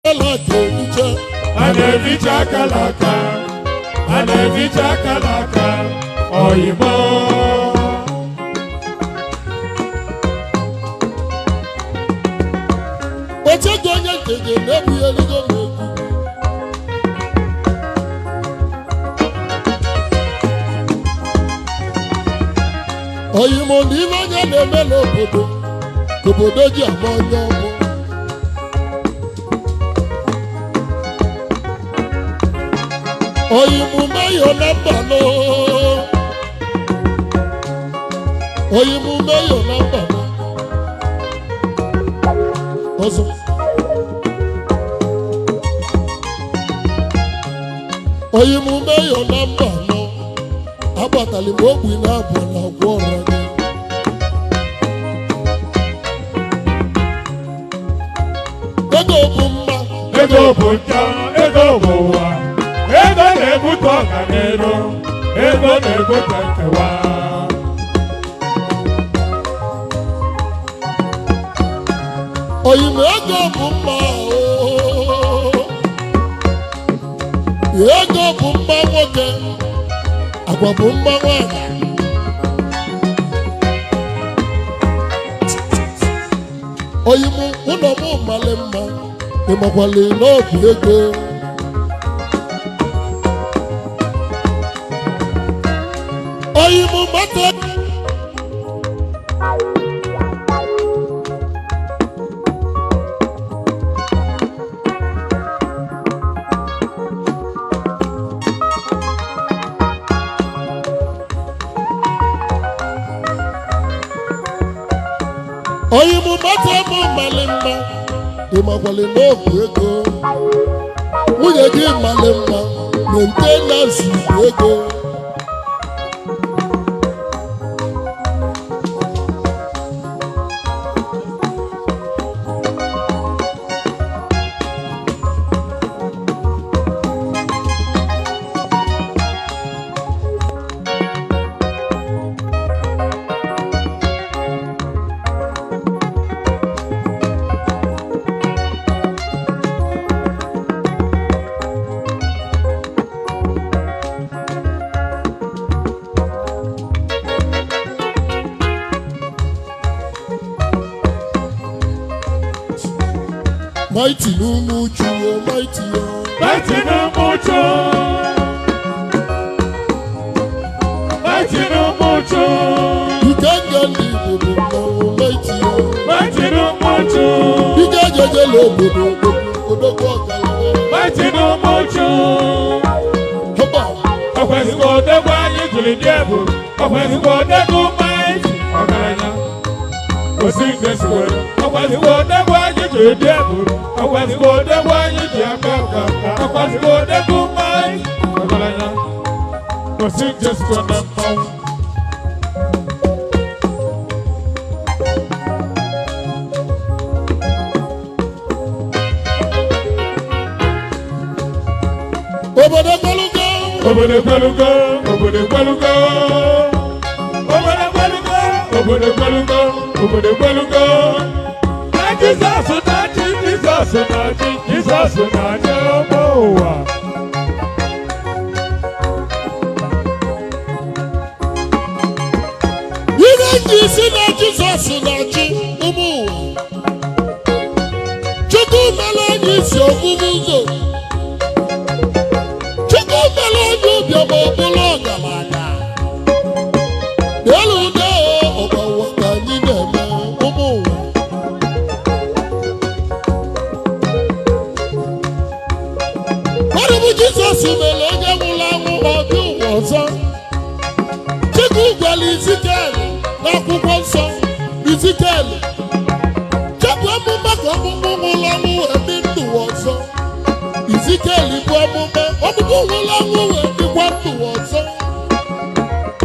Akala ericha. A na-eficha akala aka, a na-eficha akala aka, oyimo. Ochego onye nkeje na-ebughị eligo m egwu. Oyimo na ife onye na-eme n'obodo ka obodo ji ama onye ọbụ. Oyimu meyo na mbanụ. Oyimu meyo na mbanụ. Ọzọ. Oyimu meyo na mbanụ. Agbatali m ogbi na abụ na agwọ ọra gị. Ego bụ mma. Ego bụ njọ, ego bụ ụwa. Ego na-ebute ọganiru, ego na-ebute nkewa. Oyim ego bụ mma ooo. Ego bụ mma nwoke, agwa bụ mma nwanyị. Oyim ụlọ m mali mma, ịmakwali na ọ bụ ego. Oyim mata. Oyim mata m mali mma, ịmakwali na ọ bụ ego. Nwunye gị mali mma, maintenance bụ ego. Mighty n'umuchu o, mighty o. Mighty n'umuchu. Mighty n'umuchu. Ikenga ndị Igbo bụ mmanwụ, mighty o. Mighty n'umuchu. Ike ejejela obodo odogwu ọgaranya. Mighty n'umuchu. Họba. Ọkwesịkwa odegwu anyị jiri dị ebu. Ọkwesịkwa odegwu mighty ọgaranya. Osi nke siwere. Ọkwesịkwa odegwu anyị jiri dị ebu. Ọkwesịkwa odegwu anyị ji aka nka. Ọkwesịkwa odegwu mighty ọgaranya. Osi nke siwere na mmanwụ. Obodo kọlụkọ. Obodo kwelugo, obodo kwelugo. Obodo kwelugo, obodo kwelugo, obodo kwelugo. Na Jizọs na-achị, Jizọs na-achị, Jizọs na-achị ụmụ ụwa. Ihe nji si na Jizọs na-achị ụmụ ụwa. Chukwu mere anyị isi omume ụzọ. Chukwu mere anyị ụbịam ọbụla ọgaranya. N'elu ude ọgba ụwa ka anyị na-eme ụmụ ụwa. Ọrụ bụ Jizọs mere onye nwụrụ anwụ ọ dị ụwa ọzọ. Chukwu gwara Izikiel n'akwụkwọ nsọ, Izikiel, chepụ amụma ka ọkpụkpụ nwụrụ anwụ wee dị ndụ ọzọ. Izikiel bụ amụma ọkpụkpụ nwụrụ anwụ wee dịkwa ndụ ọzọ.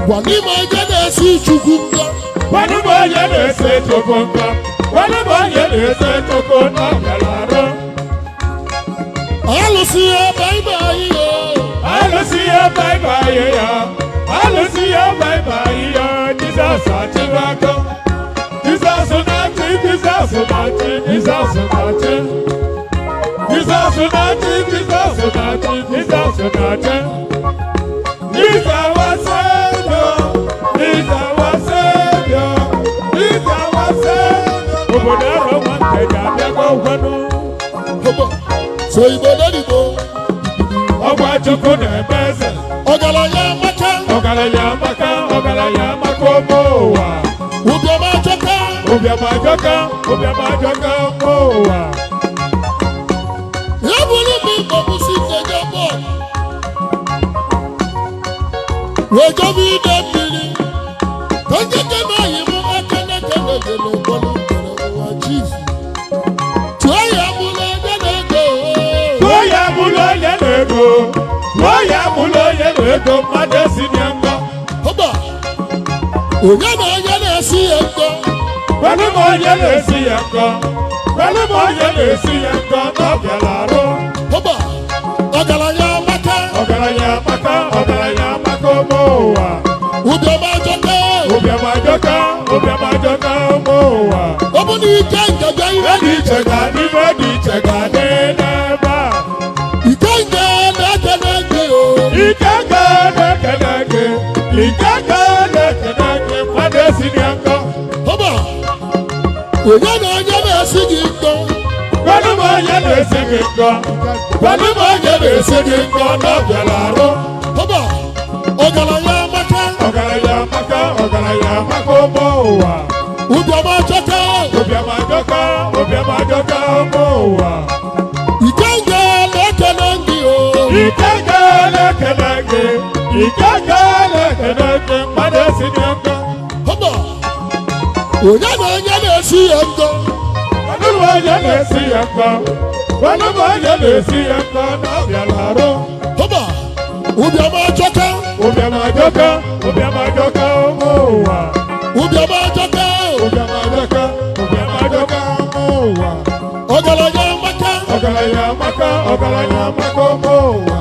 Gwa n'ime onye na-esi Chukwu nga. Gwanụ m onye na-ese Chukwu nkọ. Gwanụ m onye na-ese Chukwu na ọ bịara arụ. Alụsị ya baịbaị ya. Alụsị ya baịbaị ya. Alụsị ya baịbaị ya. Jizọs achịbago. Jizọs na-achị, Jizọs na-achị, Jizọs na-achị. Jizọs na-achị, Jizọs na-achị, Jizọs na-achị. He's our Savior. He's our Savior. He's our Savior. Obodo arọ nwa nke ga-abịakwa ụgwọnụ. Ọba. So Igbo n'Igbo. Ọgwa Chukwu na-eme eze. Ọgaranya amaka. Ọgaranya amaka, ọgaranya amaka ụmụ ụwa. Ụbịam ajọka. Ụbịam ajọka, ụbịam ajọka ụmụ ụwa. Ya bụrụ m Igbo kwụsị nkeje bọọlụ. Wee jọba ide mmiri. Ka nkeke na-ayị m aka na-ekele ekele ụgbọlụ nkere ụwa chief. Tụọ ya bụrụ onye na-ego. Tụọ ya bụrụ onye na-ego. Tụọ ya bụrụ onye na-ego, mmadụ esi na ngọ. Ọba. Onye na onye na-esi ya nkọ. Kwelu m onye na-esi ya nkọ. Kwelu m onye na-esi ya nkọ na ọ bịara arụ. Ọba. Ọgaranya amaka. Ọgaranya amaka, ọgaranya amaka ụmụ ụwa. Ụbịam ajọka. Ụbịam ajọka, ụbịam ajọka ụmụ ụwa. Ọ bụ na ike nkeje ihe Ihe dị iche ga-adị, ife dị iche ga-adị n'ebe a. Ike nke na-ekene gị o. Ike ga na-ekene gị, ike ga na-ekene gị, mmadụ esi na nkọ. Ọba. Onye na onye na-esi gị nkọ. Kwelu m onye na-esi gị nkọ. Kwelu m onye na-esi gị nkọ na ọ bịara arụ. Ọba. Ọgaranya amaka. Ọgaranya amaka, ọgaranya amaka ụmụ ụwa. Ụbịam ajọka. Ụbịam ajọka, ụbịam ajọka ụmụ ụwa. Ike nke na-ekene gị o. Ike ga na-ekene gị, ike ga na-ekene gị, mmadụ esi na nkọ. Ọba. Onye na onye na-esi ya nkọ. Kwelu m onye na-esi ya nkọ. Kwelu m onye na-esi ya nkọ na ọ bịara arụ. Ọba. Ụbịam ajọka. Ụbịam ajọka, ụbịam ajọka ụmụ ụwa. Ụbịam ajọka. Ụbịam ajọka, ụbịam ajọka ụmụ ụwa. Ọgaranya amaka. Ọgaranya amaka, ọgaranya amaka ụmụ ụwa.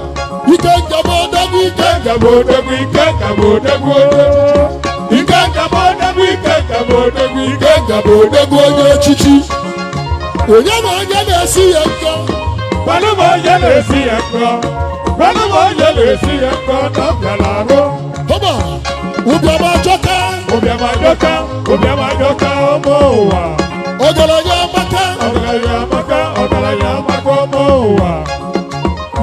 Ike nke bụ odogwu ike. Ike nka bụ odogwu, ike nka bụ odogwu. Ike nka bụ odogwu, ike nka bụ odogwu, ike Ike nke bụ odogwu onye echichi. Onye na onye na-esi ya nkọ. Kwelu m onye na-esi ya nkọ. Kwelu m onye na-esi ya nkọ na ọ bịara arụ. Ọba. Ụbịam ajọka. Ụbịam ajọka, ụbịam ajọka ụmụ ụwa. Ọgaranya amaka. Ọgaranya amaka, ọgaranya amaka ụmụ ụwa.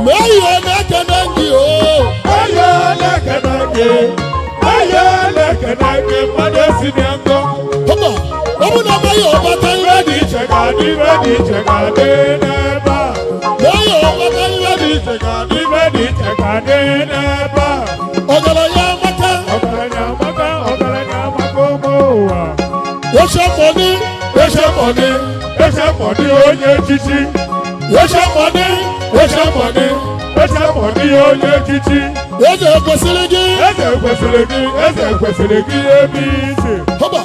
Mee ihe na-ekene gị o. Onye na-ekene gị, onye na-ekene gị, mmadụ esi na nkọ. Ọba. Ọ bụ na mee ya ọbata Ife ihe dị iche ga-adị, ife dị iche ga-adị n'ebe a. Mee ya ọbata ihe Ife dị iche ga-adị, ife dị iche ga-adị n'ebe a. Ọgaranya amaka. Ọgaranya amaka, ọgaranya amaka ụmụ ụwa. Ese mọni. Ese mọ̀ní, ese mọ̀ní onye echichi. Ese mọni. Ese mọ̀ní, ese mọ̀ní onye echichi. Eze kwesịrị gị. Eze kwesịrị gị, eze kwesịrị gị ebe isi. Ọba.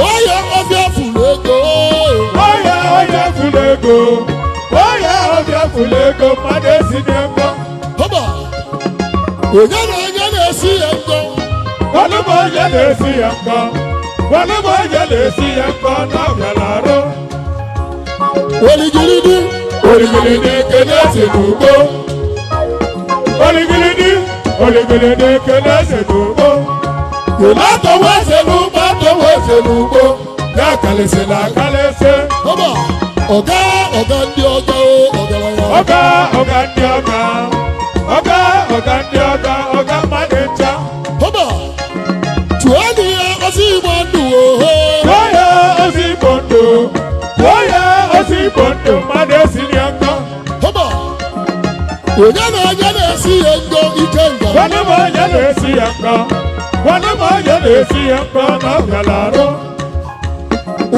Onye ọbịa furu ego. Onye ọbịa furu ego, onye ọbịa furu ego, mmadụ esi na nkọ. Ọba. Onye na onye na-esi ya nkọ. Kwelu m onye na-esi ya nkọ. Kwelu m onye na-esi ya nkọ na ọ bịara arụ. Oligiridi. Oligilidi kene eze n'ugbo. Oligilidi, oligilidi kene eze n'ugbo. Atọwa eze n'ugbo, atọwa eze n'ugbo. Ya kalịsị na akalịsị. Ọba. Ọga ọga ndị ọga o ọgaranya. Ọga ọga ndị ọga. Ọga ọga ndị ọga, ọga mmadụ ncha. Ọba. Tụọ nụ ya ọsọ Igbo ndụ oho. Tụọ ya ozi Igbo ndụ. Tụọ ya ozi Igbo ndụ, mmadụ esi na nkọ. Ọba. Onye na onye na-esi ya nkọ ike nga. Kwelu m onye na-esi ya nkọ. Kwelu m onye na-esi ya nkọ na ọ bịara arụ.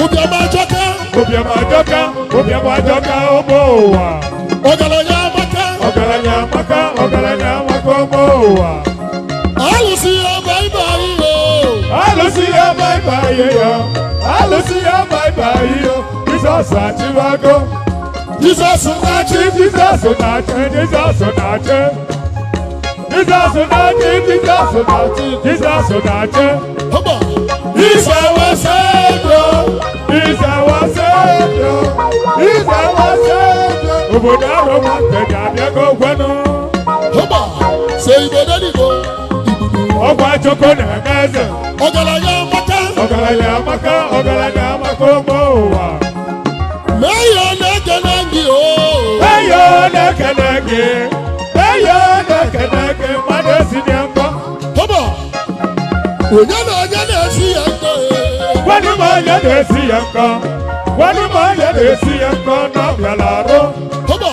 Ụbịam ajọka. Ụbịam ajọka, ụbịam ajọka ụmụ ụwa. Ọgaranya amaka. Ọgaranya amaka, ọgaranya amaka ụmụ ụwa. Alụsị ya bye bye o. Alụsị ya bye bye yo. Alụsị ya bye bye yo. Jizọs achịbago. Jizọs Na-achị, Jizọs na-achị, Jizọs na-achị. Jizọs na-achị, Jizọs na-achị, Jizọs na-achị. Ọba. He's our Savior. He's our Savior. He's our Savior. Obodo arọ nwanteje abịago kwenu. Hụba so Igbo denibo igbudu. Ọgwa Chukwu na-eme eze. Ọgaranya amaka. Ọgaranya amaka, ọgaranya amaka ụmụ ụwa. Mee ya na-ekene gị o. Eyo na-ekene gị, eyo na-ekene gị, mmadụ esi na nkọ. Hụba onye na onye na-esi ya nkọ e. Gwanụ m onye na-esi ya nkọ, gwanụ m onye na-esi ya nkọ na ọ bịara arụ. Hụba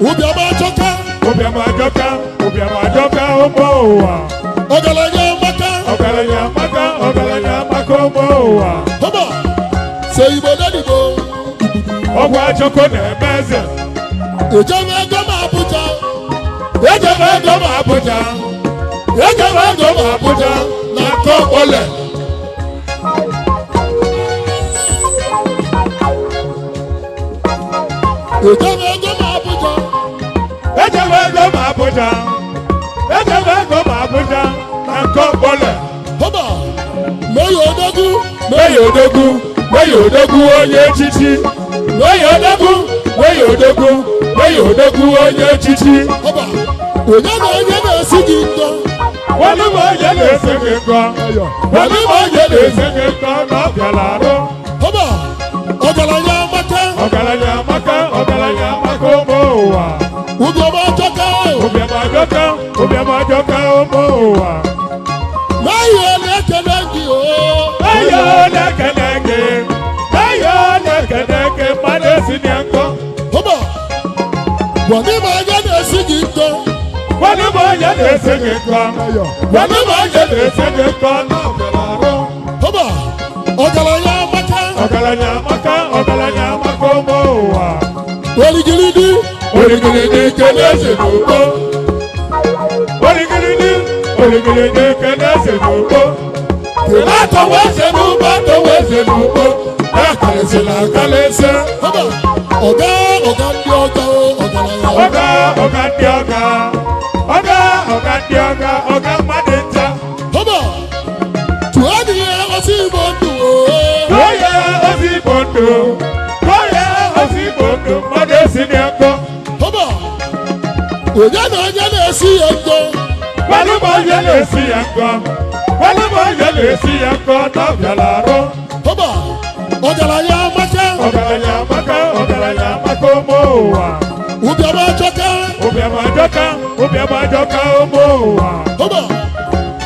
ụbịam achọka. Ụbịam ajọka, ụbịam ajọka ụmụ ụwa. Ọgaranya amaka. Ọgaranya amaka, ọgaranya amaka ụmụ ụwa. Hụba so Igbo denibo igbudu. Ọgwụ Chukwu na-eme eze. Ejebe ego m Abuja. Ejebe ego m Abuja, ejebe ego m Abuja na nke ọkpọle. Ejebe ego m Abuja. Ejebe ego m Abuja, ejebe ego m Abuja na nke ọkpọle. Hụba mee ya odogwu. Meya odogwu, meya odogwu onye echichi. Meya odogwu, meya odogwu, meya odogwu onye echichi. Hụba onye na onye na-esi gị nkọ. Gwanụ m onye na-ese gị nkọ, gwanụ m onye na-ese gị nkọ na ọ bịara arụ. Hụba ọgaranya amaka. Ọgaranya amaka, ọgaranya amaka ụmụ ụwa. Ụbịam achọka. Ụbịam ajọka, ụbịam ajọka ụmụ ụwa. Mee ya na-ekene gị o. Eyo na-ekene gị, eyo na-ekene gị, mmadụ esi na nkọ. Hụba gwanụ m onye na-esi gị nkọ. Gwanụ m onye na-ese gị nkọ, gwanụ m onye na-ese gị nkọ na ọ bịara arụ. Hụba ọgaranya amaka. Ọgaranya amaka, ọgaranya amaka ụmụ ụwa. Oligilidi. Oligilidi kele eze n'ugbo. Oligilidi, oligilidi kele eze n'ugbo. Kele atọwa eze n'ugbo, atọwa eze n'ugbo. Ya kalịsịla akalịsị. Hụba ọga ọga ndị ọga o, ọgaranya. Ọga, ọga ndị ọga. Ọga, ọga ndị ọga, ọga mmadụ ncha. Hụba tụọ dị ya ọsọ Igbo ndụ o. Tụọ ya ozi Igbo ndụ. Tụọ ya ozi Igbo ndụ, mmadụ esi na nkọ. Hụba onye na onye na-esi ya nkọ. Gwanụ m onye na-esi ya nkọ. Gwanụ m onye na-esi ya nkọ na ọ bịara arụ. Hụba ọgaranya amaka. Ọgaranya amaka, ọgaranya amaka ụmụ ụwa. Ụbịam achọka. Ụbịam ajọka, ụbịam ajọka ụmụ ụwa. Hụba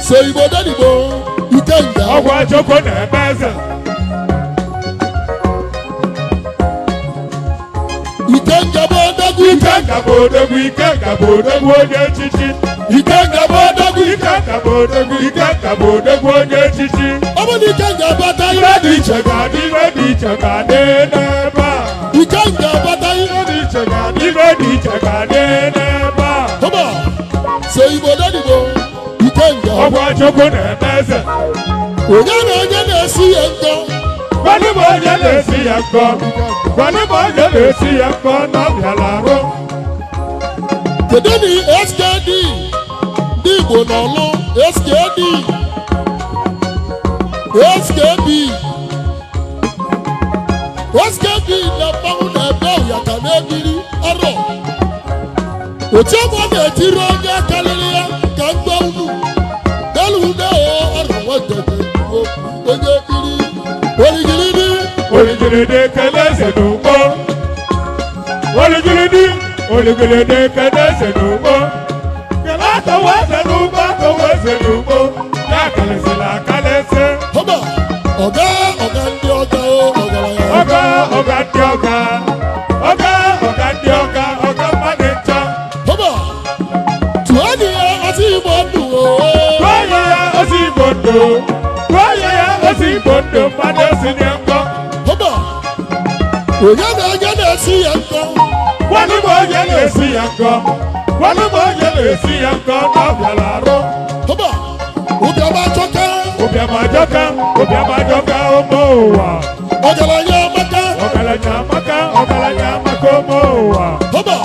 so Igbo denigbo ikenga. Ọgwụ Chukwu na-eme eze. Ikenga bụ odogwu. Ikenga bụ odogwu, Ikenga bụ odogwu onye echichi. Ikenga bụ odogwu. Ikenga bụ odogwu, Ikenga bụ odogwu onye echichi. Ọ bụ na ikenga bata Ibe dị iche ga-adị, ibe dị iche ga-adị n'ebe a. Ikenga bata Ibe dị iche ga-adị, ibe dị iche ga-adị n'ebe a. Hụba so Igbo denigbo ikenga. Ọgwụ Chukwu na-eme eze. Onye na onye na-esi ya nkọ. Gwanụ m onye na-esi ya nkọ. Gwanụ m onye na-esi ya nkọ na ọ bịara arụ. Kedu na SKD ndị Igbo n'ọlụ SKD SKB SKB na mmanwụ na-ebe ụyaka na-ebiri ọrọ otu ọgbọ na-etiri onye karịrị ya ka mgbe unu delu ude ọrọ nwetete onye biri origiridi. Oligilidi kele eze n'ugbo. Oligilidi, oligilidi kele eze n'ugbo. Kele atọwa eze n'ugbo, atọwa eze n'ugbo. Ya kalịsịla akalịsị. Hụba ọga ọga ndị ọga ọgaranya. Ọga, ọga ndị ọga. Ọga, ọga ndị ọga, ọga mmadụ ncha. Hụba tụọ dị ya ọsọ Igbo ndụ o. Tụọ ya ozi Igbo ndụ. Tụọ ya ozi Igbo ndụ, mmadụ esi na nkọ. Hụba onye na onye na-esi ya nkọ. Gwanụ m onye na-esi ya nkọ. Gwanụ m onye na-esi ya nkọ na ọ bịara arụ. Hụba ụbịam achọka. Ụbịam ajọka, ụbịam ajọka ụmụ ụwa. Ọgaranya amaka. Ọgaranya amaka, ọgaranya amaka ụmụ ụwa. Hụba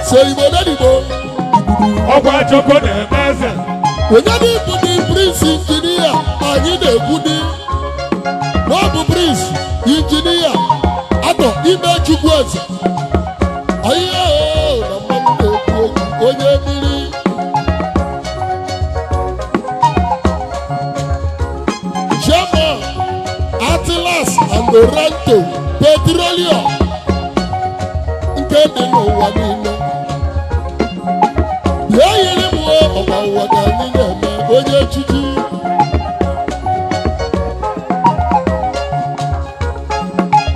so Igbo denigbo igbudu. Ọgwụ Chukwu na-eme eze. Onye na-ebu dị prince injinia anyị na-ekwu dị na ọ bụ prince injinia atọ ime Chukwu eze. Anyị Oranto Petroleum nke dị n'ụwa niile. Bịa yiri m ọgba ụwa ka anyị na-eme onye echichi.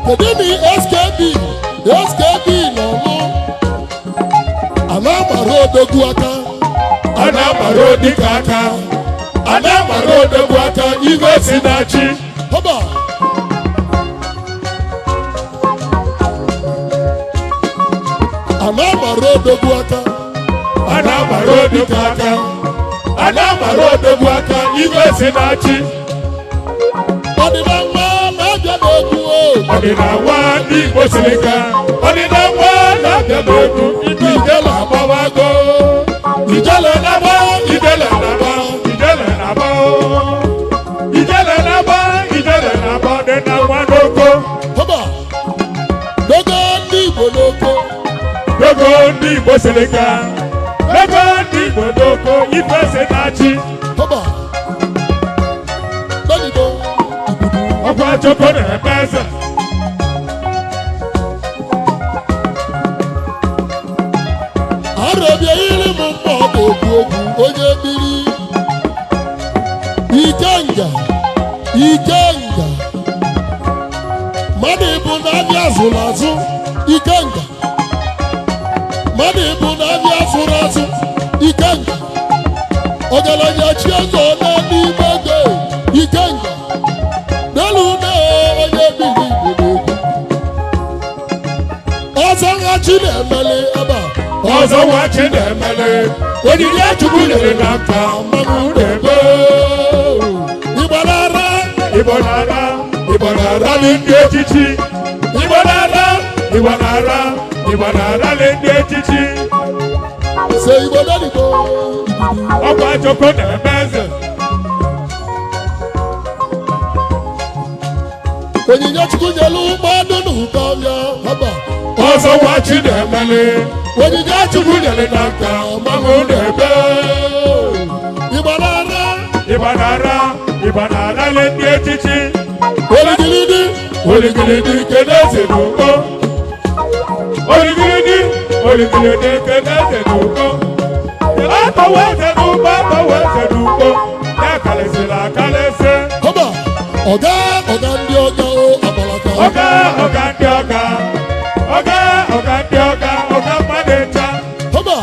Kedu na SKB SKB n'ọlụ a na-agbara odogwu aka? A na-agbara odike aka, a na-agbara odogwu aka, igwe si na chi. Họba. A na-agbara odogwu aka. A na-agbara odike aka, a na-agbara odogwu aka, igwe si na chi. Ọdịna nwa na-abịa n'egwu o. Ọdịna nwa ndị Igbo siri ike, ọdịna nwa na-abịa n'egwu, ijele agbawago, ijele na-agba, ijele na-agba, ijele na-agba, ijele na-agba, ijele na-agba, ọdịna nwa n'oko. Họba. Dogo ndị Igbo n'oko. Dogo ndị Igbo siri ike, dogo ndị Igbo n'oko, ife si na chi. Họba. Donido. Igudu. Ọkwa Chukwu na-eme eze. Arọbịa iri m mma ọ bụ okwu okwu onye mmiri. Ikenga. Ikenga. Mmadụ ịbụ na-abịa azụrụ azụ. Ikenga. Mmadụ ịbụ na-abịa azụrụ azụ. Ikenga. Ọgaranya chi eze ọ na-eme ime ego. Ikenga. N'elu na onye mmiri Igbo na-ekwu. Ọzọ nhachi na-emeli ebe a. Ọzọ nwa chi na-emele, onyinye Chukwu nyere na nka mmanụ na-eme. Ịgbarara. Igbo na-ara, Igbo na-arali ndị echichi. Igbo na-ara, Igbo na-ara, Igbo na-arali ndị echichi. Se Igbo n'eluigbo. Ọkwa Chukwu na-eme eze. Onyinye Chukwu nyelu mmadụ n'ụkọ ya haba. Ọzọ nwa chi na-emele, Onyinye Chukwu nyere na nka mmanụ na-eme. Ịgbarara. Igbo na-ara, Igbo na-arali ndị echichi. Oligilidi. Oligilidi kedu eze n'ugbo. Oligilidi, oligilidi kedu eze n'ugbo. Atọwa eze n'ugbo, atọwa eze n'ugbo. Ya kalịsịrị akalịsị. Haba. Ọga ọga ndị ọga o abalaka. Ọga ọga ndị ọga, ọga ọga ndị ọga, ọga mmadụ ncha. Haba.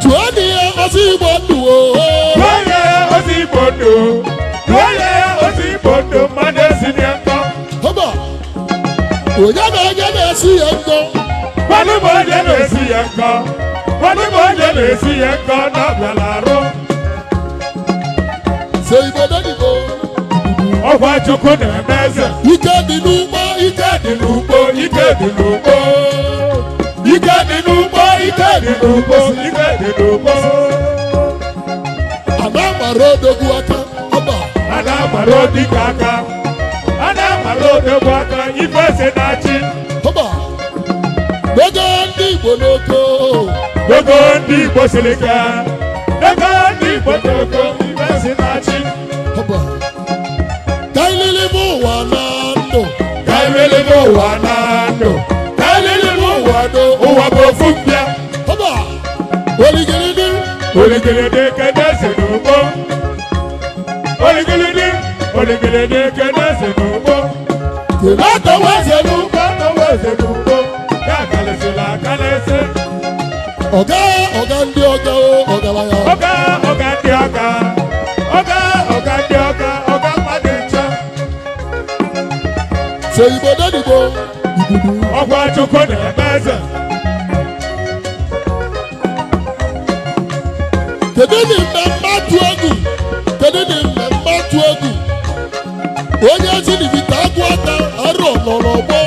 Tụọ dị ya ọsọ Igbo ndụ o. Tụọ ya ozi Igbo ndụ, tụọ ya ozi Igbo ndụ, mmadụ esi na nkọ. Haba. Onye na onye na-esi ya nkọ. Gwanụ m onye na-esi ya nkọ, gwanụ m onye na-esi ya nkọ na ọ bịara arụ. Se Igbo n'eluigbo. Ọkwa Chukwu na-eme eze. Ike dị n'ugbo. Ike Ike dị n'ugbo, ike dị n'ugbo. Ike dị n'ugbo, ike dị n'ugbo, ike dị n'ugbo. A na-agbara odogwu aka. Haba. A na-agbara odike aka, a na-agbara odogwu aka, ife si na chi. Haba. N'oge ndị Igbo n'oko. Dogo ndị Igbo siri ike, dogo ndị Igbo n'oko, ife si na chi. Haba. Ka ilili bụ ụwa na ndụ. Ka ilili bụ ụwa na ndụ, ka ilili bụ ụwa ndụ, ụwa bụ ofu mbịa. Haba. Oligilidi. Oligilidi kedu eze n'ugbo. Oligilidi, oligilidi kedu eze n'ugbo. Kedu Atọwa eze n'ugbo, atọwa eze n'ugbo, ya kalịsịrị akalịsị. Ọga ọga ndị ọga o ọgaranya. Ọga ọga ndị ọga, ọga ọga ndị ọga, ọga mmadụ ncha. Se Igbo n'eluigbo. Igudu. Ọkwa Chukwu na-eme eze. Kedu ni mmemme atụ egwu? Kedu ni mmemme atụ egwu? Onye ezi n'ibite agụ aka arụ nọ n'ọgbọ.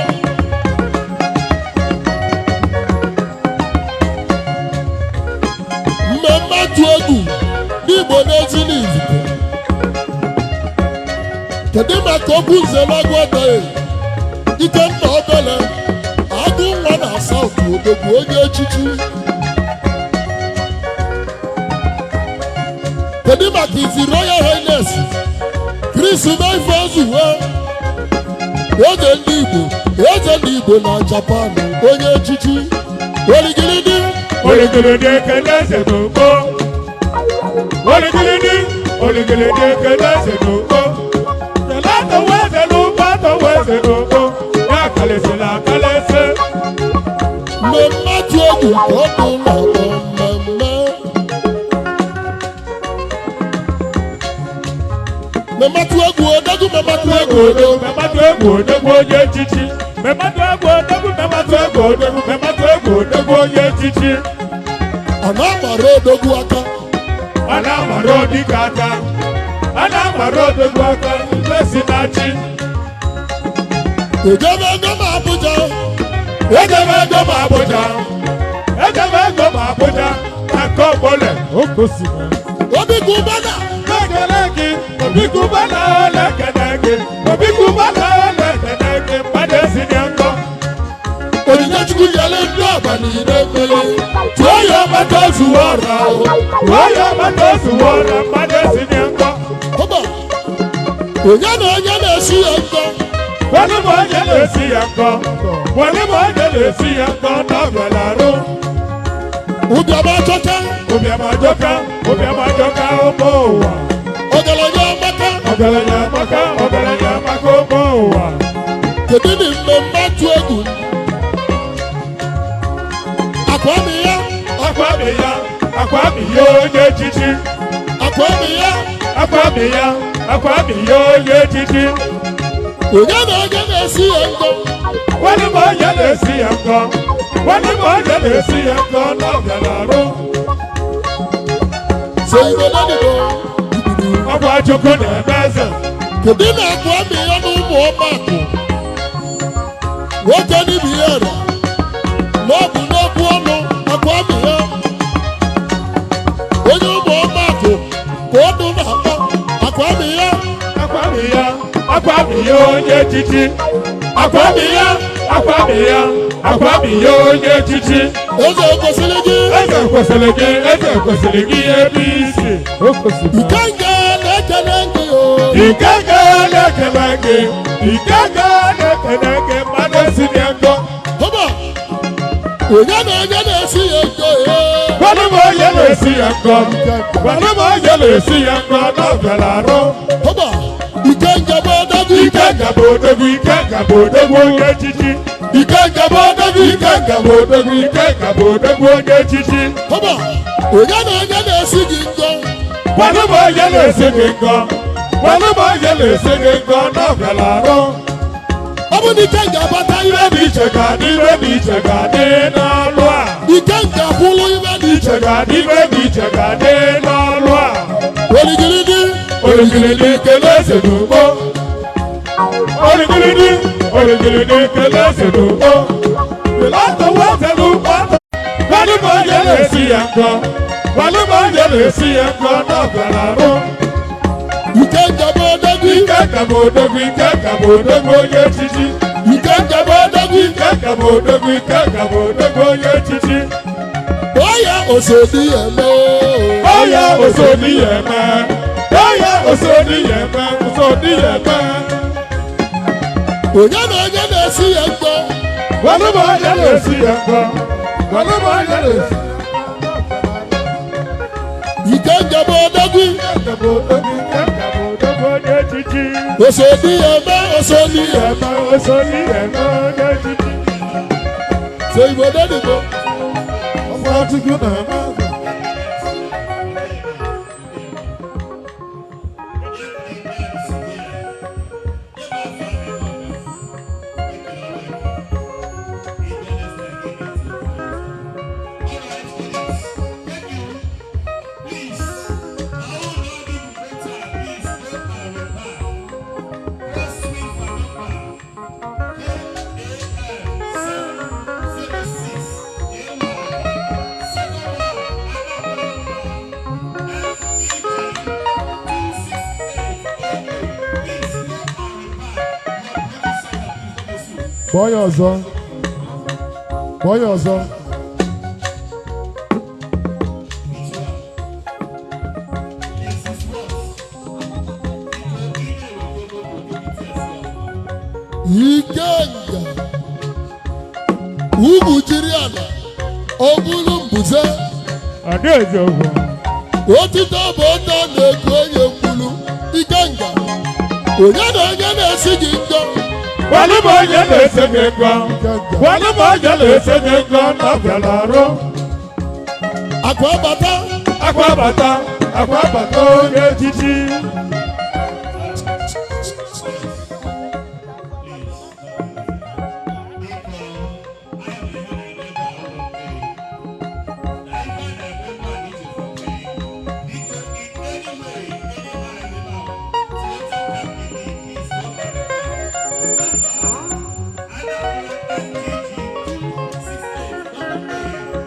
Mmemme atụ egwu n'Igbo n'ezi n'ivite. Kedu maka okwu nze n'agụ aka e? Ikenna obele agụ nwa na South odogwu onye echichi. Kedu maka His Royal Highness Chris Mefezuwe Eze ndị Igbo, eze ndị Igbo na Japan, onye echichi oligilidi. Oligilidi ekele eze n'ugbo. Oligilidi, oligilidi ekele eze n'ugbo. Kele atọwa eze n'ugbo, atọwa eze n'ugbo. Ya kalịsịrị akalịsị. Mmemme atụ egwu ka ọ bụ na-akpọ mmemme. Mmemme atụ egwu odogwu, mmemme atụ egwu odogwu. Mmematụ egwu odogwu onye echichi. Mmematụ egwu odogwu, mmematụ egwu odogwu, mmematụ egwu odogwu onye echichi. A na-amara odogwu aka. A na-amara odike aka. A na-amara odogwu aka. Ife si na chi. Ejebe ego m Abuja. Ejebe ego m Abuja. Ejebe ego m Abuja. Na nke ọgbọle. O kwesịrị. Obi Cubana. Ekele gị, Obi Cubana na-ekele gị, Obi Cubana na-ekele gị, mmadụ esi na nkọ. Onyinye Chukwu nyere ndị ọba niile mmiri. Tụọ ya ọgbata ozuwe ọra ahụ. Tụọ ya ọgbata ozuwe ọra, mmadụ esi na nkọ. Ọba, onye na onye na-esi ya nkọ. Wọlé m onye na-esi ya nkọ, wọlé m onye na-esi ya nkọ n'ọbịala arụ. Ụbịam achọcha. Ụbịam ajọka, ụbịam ajọka ụmụ ụwa. Ọgaranya amaka. Ọgaranya amaka, ọgaranya amaka ụmụ ụwa. Kedu na mmemme atụ egwu? Akwami ya. Akwami ya, akwami ya onye echichi. Akwami ya. Akwami ya, akwami ya onye echichi. Onye na onye na-esi ya nkọ. Wọ́n mọ̀ onye na-esi ya nkọ. Wọ́n mọ̀ onye na-esi ya nkọ n'ọbịala arụ. So Igbo nọdịgo. Ọgwa Chukwu na-eme eze. Kedu na akwami ya na ụmụ ọmakụ? Nwoke n'ibi ya ra. N'ọbụ n'okwu ọnụ akwami ya. Onye ụmụ ọmakụ ka ọdụ na-akpọ akwami ya. Akwami ya, akwami ya onye echichi. Akwami ya, akwami ya, akwami ya onye echichi. Eze kwesịrị gị. Eze kwesịrị gị, eze kwesịrị gị ebe isi. Ikenga na-ekele gị o. Ikeke na-ekele gị, ikeke na-ekele gị, mmadụ esi na nkọ. Ọba, onye na onye na-esi ya nkọ ee. Wọ́n mọ̀ onye na-esi ya nkọ. Wọ́n mọ̀ onye na-esi ya nkọ n'ọbịala arụ. Ọba, Ikenga bụ odogwu. Ikenga bụ odogwu, Ikenga bụ odogwu onye echichi. Ikenga bụ odogwu. Ikenga bụ odogwu, Ikenga bụ odogwu onye echichi. Ọba, onye na onye na-esi gị nkọ. Wọ́n mọ̀ onye na-esi gị nkọ. Wọ́n mọ̀ onye na-esi gị nkọ n'ọbịala arụ. Ọ bụ na Ikenga abata Ibe dị iche ga-adị, ibe dị iche ga-adị n'ọlụ a. Ikenga kwụlụ ibe dị iche. Iche ga-adị, ibe dị iche ga-adị n'ọlụ a. Oligilidi. Oligilidi kele eze n'ugbo. Oligilidi, oligilidi kele eze n'ugbo. Ịlatọwa eze n'ugbo. Wọ́n mọ̀ onye na-esi ya nkọ. Wọ́n mọ̀ onye na-esi ya nkọ n'ọbịala arụ. Ikenga bụ odogwu. Ikenga bụ odogwu, Ikenga bụ odogwu onye echichi. Ikenga bụ odogwu. Ikenga bụ odogwu, Ikenga bụ odogwu onye echichi. Ọya osodi ya eme. Ọya osodi ya eme. Ọya osodi ya eme, osodi ya eme. Onye na onye na-esi ya nkọ. Wọ́n mọ̀ onye na-esi ya nkọ. Wọ́n mọ̀ onye na-esi. Ikenga bụ odogwu. Ikenga bụ odogwu, Ikenga bụ odogwu onye echichi. Osodi ya eme, osodi ya eme. Eme osodi ya eme onye echichi. So Igbo nọdịgo. Ọgwa Chukwu na-eme eze. Kpọọ ya ọzọ. Kpọọ ya ọzọ. Ikenga ugwu jiri ala ọ bụrụ mbuze. Adaeze okwu. Otito bụ onye ọ na-eku onye mgbulu. Ikenga, onye na onye na-esi gị njọ? Wàlú m onye na-ese gị ngọ. Wàlú m onye na-ese gị ngọ na ọ bịara arụ. Akụ abata. Akwa bata, akwa bata onye echichi.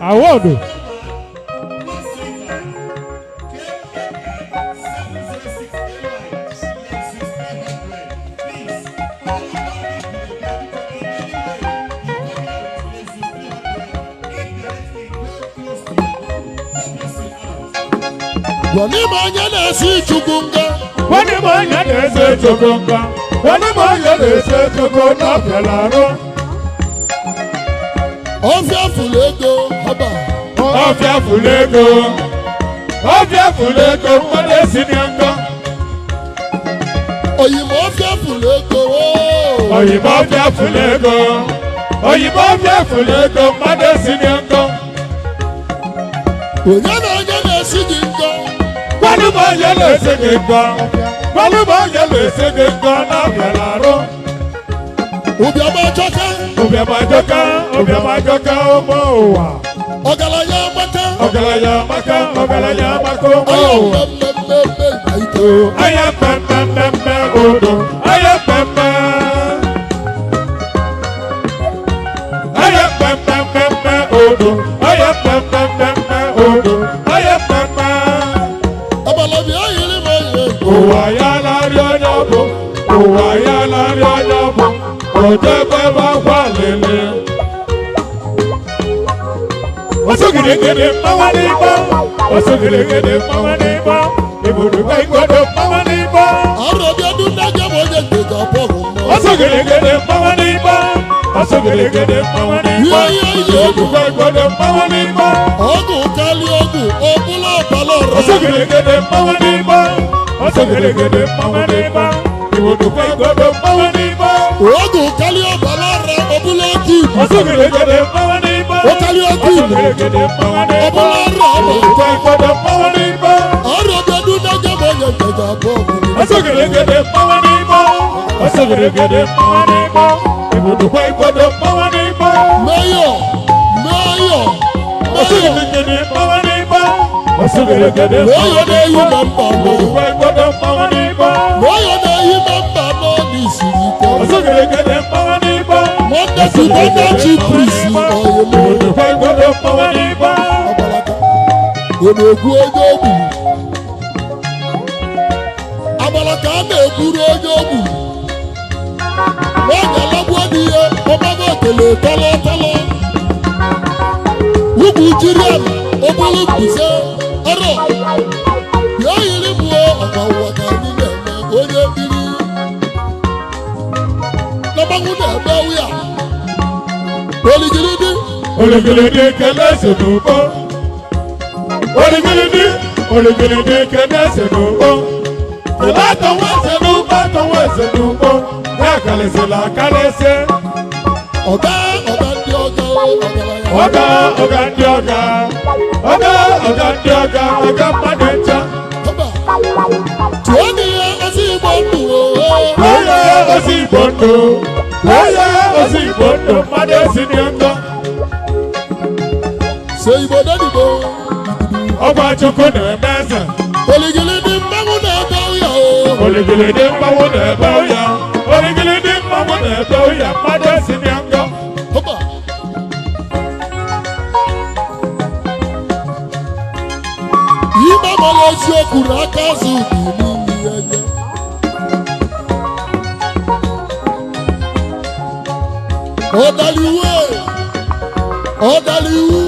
Awọdụ. Gwa n'ime onye na-esi Chukwu ngọ. Wàlú m onye na-ese chukwu ngọ. Wàlú m onye na-ese chukwu na ọ bịara arụ. Ọfịa fụrụ ego ọba. Ọfịa fụlụ ego. Ọfịa fụlụ ego mmadụ esi na ngọ. Oyimo, ọfịa fụrụ ego ooo. Oyibo ọfịa fụlụ ego. Oyibo ọfịa fụlụ ego mmadụ esi na ngọ. Onye na onye na-esi gị ngọ? Wàlú m onye na-ese gị ngọ. Wàlú m onye na-ese gị ngọ na ọ bịara arụ. Ụbịam achọka. Ụbịam ajọka, ụbịam ajọka ụmụ ụwa. Ọgaranya amaka. Ọgaranya amaka, ọgaranya amaka ụmụ Anya ụwa. mmemmemme ito. Anya mmemme odo, anya mmemme. Anya mmemme odo, anya mmemme odo, anya mmemme. Abalị ayiri m onye. Ụwa ya larị onye ọbụ, ụwa ya larị onye ọbụ, ojebe akwa lele. Osogidegede mmanwụ n'ịgba, osogidegede mmanwụ n'ịgba, ibudukwa igodo mmanwụ n'ịgba. Arọbịa dundajẹ bụ onye nke ga-abọgụ mmụọ. Osogidegede mmanwụ n'ịgba, osogidegede mmanwụ n'ịgba, Ihe ihe ihe egwu. ibudukwa igodo mmanwụ n'ịgba. Ọgwụ karịa ọgwụ ọbụla ọbala ọra. Osogidegede mmanwụ n'ịgba, osogidegede mmanwụ n'ịgba, ibudukwa igodo mmanwụ n'ịgba. Ọgwụ karịa ọbala ọra ọbụla ọkụ ibu. Osogidegede mmanwụ n'ịgba. Ọ karịa ọkụ ibu. Osogidegede mmanwụ n'ịgba. Ọbụla ọra ọbụ. Ibudukwa igodo mmanwụ n'ịgba. Arọbịa dundajẹ bụ onye nke ga-abọgụ mmụọ. Osogidegede mmanwụ n'ịgba. Osogidegede mmanwụ n'ịgba. Ibudukwa igodo mmanwụ n'ịgba. Meyọ, meyọ, meyọ. Osogidegede mmanwụ n'ịgba. Osogidegede Meyọ mmanwụ na-eyi n'ịgba. na mba mọ. Ibudukwa igodo mmanwụ n'ịgba. Meyọ na-eyi na mba mọ n'isiri ike. Osogidegede mmanwụ n'ịgba. Nwanne Cubana Chief Priest ọyịmụ. Ibudukwa igodo mmanwụ n'ịgba. Agbalaka. Ọ na-egbu onye o gburu. Agbalaka a na-egburu onye o gburu. Nwaanyị alagbuo di ya, ọgbago otele tọlọ tọlọ. Ugwu jiri ala, obere mbuze, ọrọ. Bịa yiri m o, ọkwa ụwa ka anyị na-eme onye biri. Na mmanwụ na-eme ya. Oligiridi. Oligilidi kele si n'ugbo. Oligilidi, oligilidi kele si n'ugbo. Kele atọwa eze n'ugbo, atọwa eze n'ugbo. Ya kalịsịla akalịsị. Ọga, ọga ndị ọga, ọgaranya. Ọga, ọga ndị ọga. Ọga, ọga ndị ọga, ọga mmadụ ncha. Mba. Tụọ n'ihe ozi Igbo ndụ oo. Onye ozi Igbo ndụ. Onye ozi Igbo ndụ, mmadụ esi n'ngọ. Se Igbo denibo. Ọgwa Chukwu na-eme eze. Oligilidi mmanwụ na-ebe ụya o. Oligilidi mmanwụ na-ebe ụya. Oligilidi mmanwụ na-ebe ụya, mmadụ esi n'ngọ. Mba. Ime amala eziokwu na aka azụ dị n'ime ya nye. Ọdaliwe. Ọdaliwu.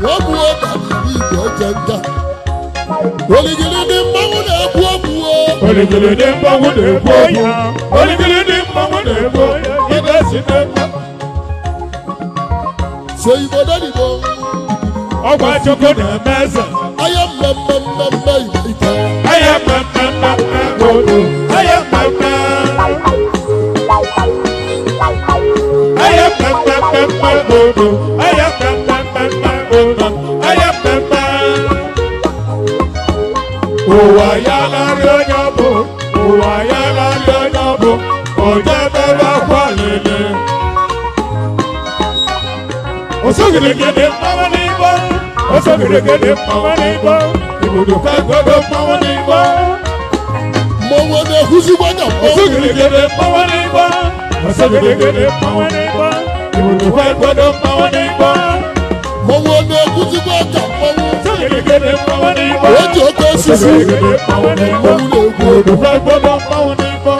Wọ́n mú ọdaliwu ìgbẹ́ ọjọ́ nga. Oligilidi mmanwụ na-egbu ogbu o. Oligilidi mmanwụ na-ekwu okwu. Oligilidi mmanwụ na-ekwu okwu. Ibe si n'ekwu. So Igbo dodibo. Ọgwa Chukwu na-eme eze. Aya mmemme mmemme ike. Aya mmemme mmemme odo. Aya mmemme. Aya mmemme mmemme odo. Aya mmemme mmemme odo. Aya mmemme. Ụwa ya larị onye ọ bụ. Ụwa ya larị onye ọ bụ. Onye mere akwa lele. Osogirigidi mmanwụ n'Igbo. Osogirigidi mmanwụ n'Igbo. Igbodo ka godo mmanwụ n'Igbo. Mmọnwụ na-ehuzigwa ka mmọnwụ. Osogirigidi mmanwụ n'Igbo. Osogirigidi mmanwụ n'Igbo. Igbodo ka godo mmanwụ n'Igbo. Mmọnwụ na-ehuzigwa ka mmọnwụ. Osogirigidi mmanwụ n'Igbo. O ji oke osisi. Osogirigidi mmanwụ n'Igbo. Mmọnwụ na-egwu. Igbodo ka godo mmanwụ n'Igbo.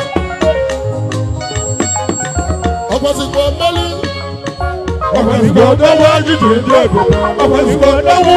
Ọkwasịkwa mmeli. Ọkwasịkwa ọdọwụ ajụjụ ndị ebube. Ọkwasịkwa ọdọwụ.